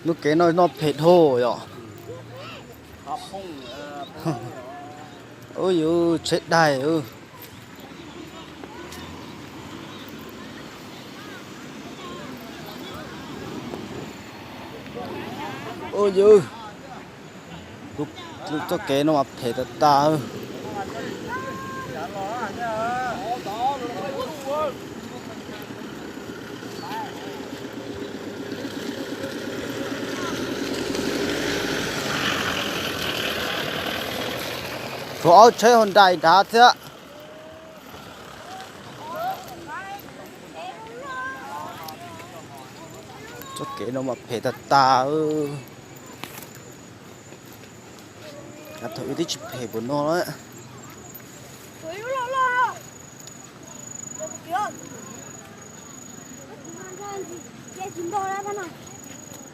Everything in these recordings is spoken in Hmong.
Lub kev no noj phem dhau yom. Ub yus tsheb daig. Ub yus, lub txoj kev no mas phem tas tas. Tshuav ob tsheb hauv nraim nrad thiab. Txoj kev no mas phem tas tas. Yav thaum ub twb tsis phem npaum no.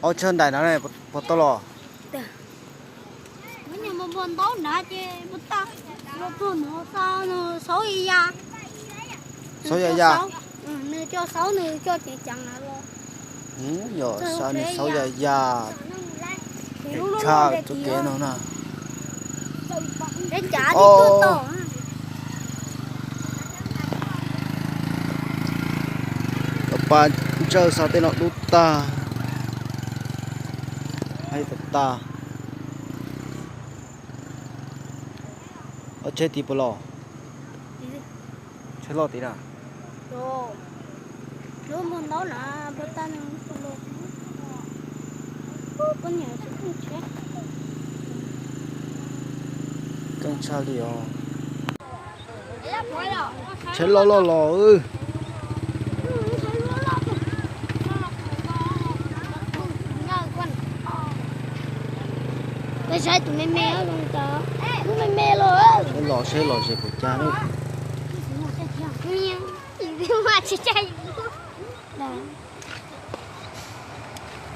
Ob tsheb nraim no puas tau los? Ntaub nrad ces puas tau los tuag no, xaub ya ya. Xaub ya ya. Nws coj xaub, nws coj ceev ceev na los. Yog xav nws xaub ya ya. Tshaj txoj kev no na. Cov pas ntsawj xav tej no dub tag. Haib tas tas. Ob tsheb tid puas los? Tsheb loj tid na. Keej tshaj li os. Tsheb loj loj los. Peb saib tus me me zoo tas, lub me me los. Seb los, seb los zem puas cas na.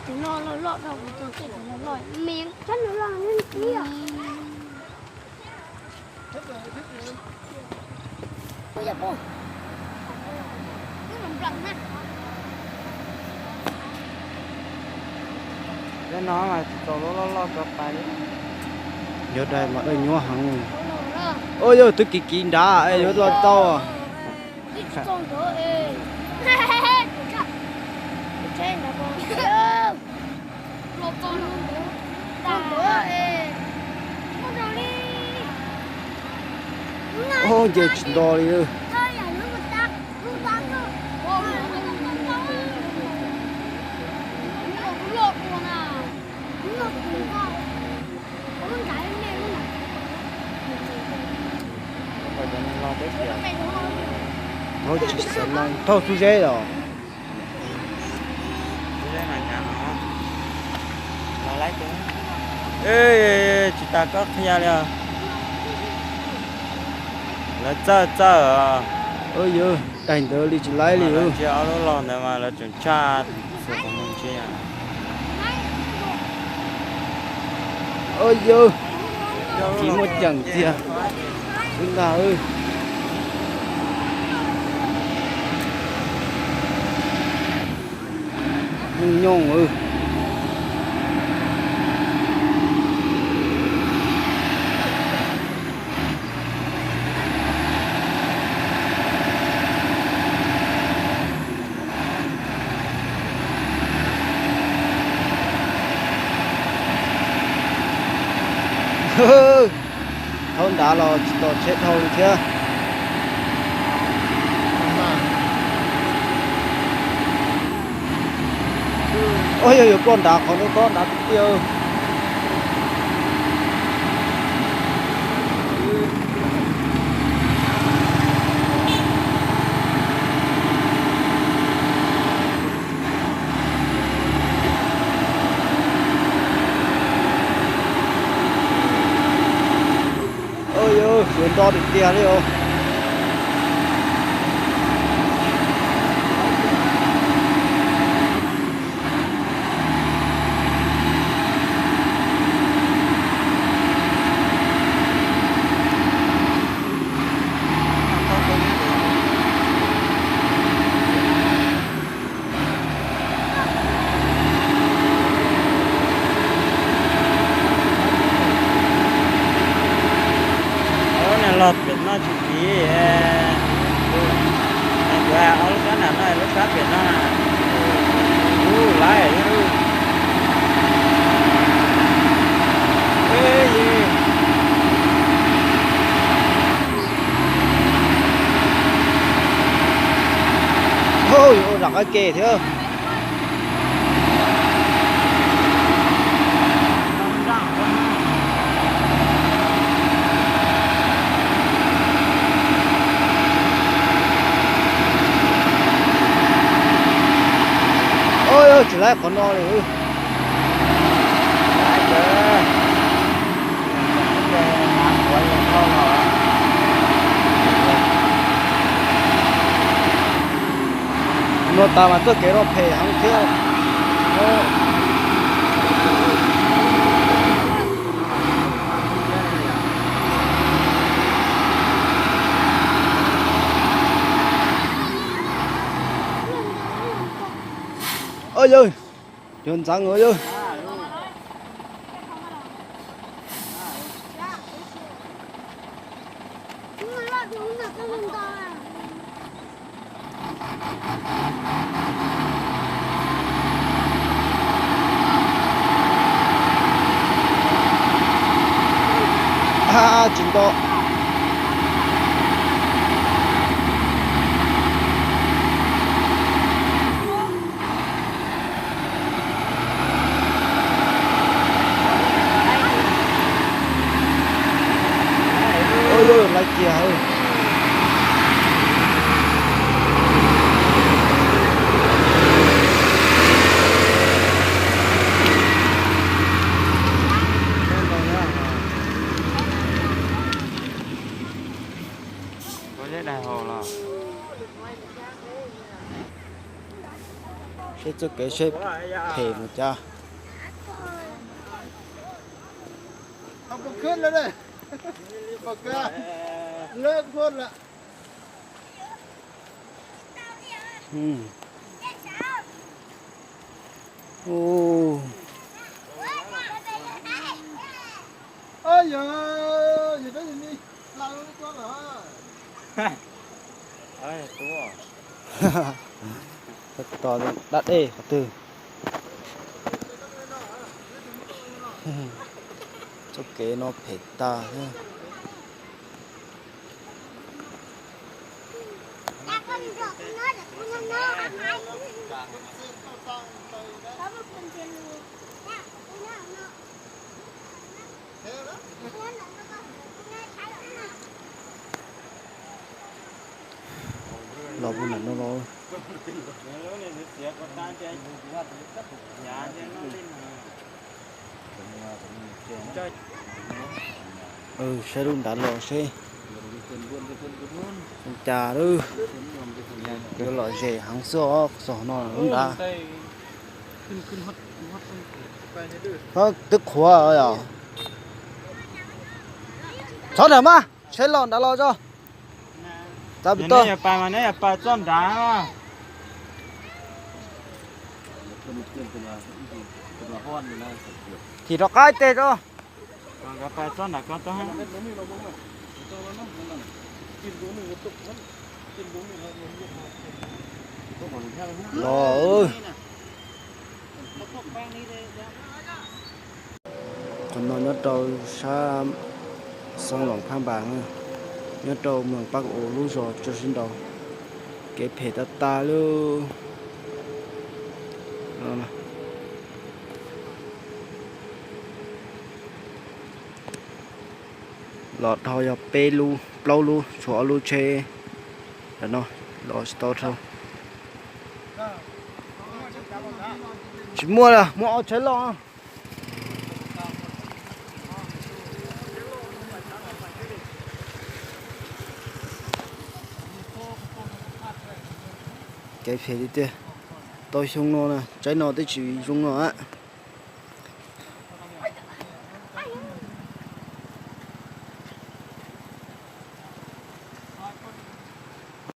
Tus no loj loj rau kuv tus, tus no loj me, tus no loj me ntsis. Cov no mas tsis txaus loj loj loj tso pais li. Yuav dai mas dawj nyuab heev. Ua yog twb kiv kiv nrad es yuav los tau. Ub, nce tsis nto li. Thauj tsis xav no, thauj xub zeb los. Tsis tas koj qhia li os. Lawv txawj txawj os. Yog daig ntawd li tsis laib li. Ntsia ob lub los ntawd mas lawv tseem tshaj txhua qhov muag ntsia. Yog, tsis muaj ceem tiag. Wb ntag. Nyooj nyooj. Thauj nrad los tsis tos tsheb dhau li thiab. Ua yog yuav ploj nrad qhov no tob nrad tiag tiag. Ua yog suav nto tiag tiag li os. Qab ke thiab. Oj, tsis laib qhov no li. No tas mas txoj kev no phem heev thiab. Yawg, cov ntxeev yawg. Tsis nto. Laiv kiag. Seb txoj kev seb phem mus cas. Tos dab dej qhov twg. Txoj kev no phem tag. Los puag nram no los. Saib lub nrad los seb. Cas lub, yuav lom zem heev xwb os, txog no lub nrad. Twb qhuav yom. Txhob nrag mas, saib los nrad los tso. Txav pem toj. Neb yuav pais mas neb yuav pais txoj nrad. Thim rov qab ib teg tso. Nkawd pais txoj nrad ko tso. Los. Qhov no nyob rau sab Xeev Laas Phaj Npas, nyob rau moos Paj Kaus lub zos tso sib nraus. Kev phem tag tag li. Los dhau yog peb lub plaub lub, tshuav ob lub tsheb ntawm no los tsis tau dhau. Tsis muaj, muaj ob tsheb loj. Kev phem tiag tiag. Tau xyoo no na, tsaib no twb tsis zoo no.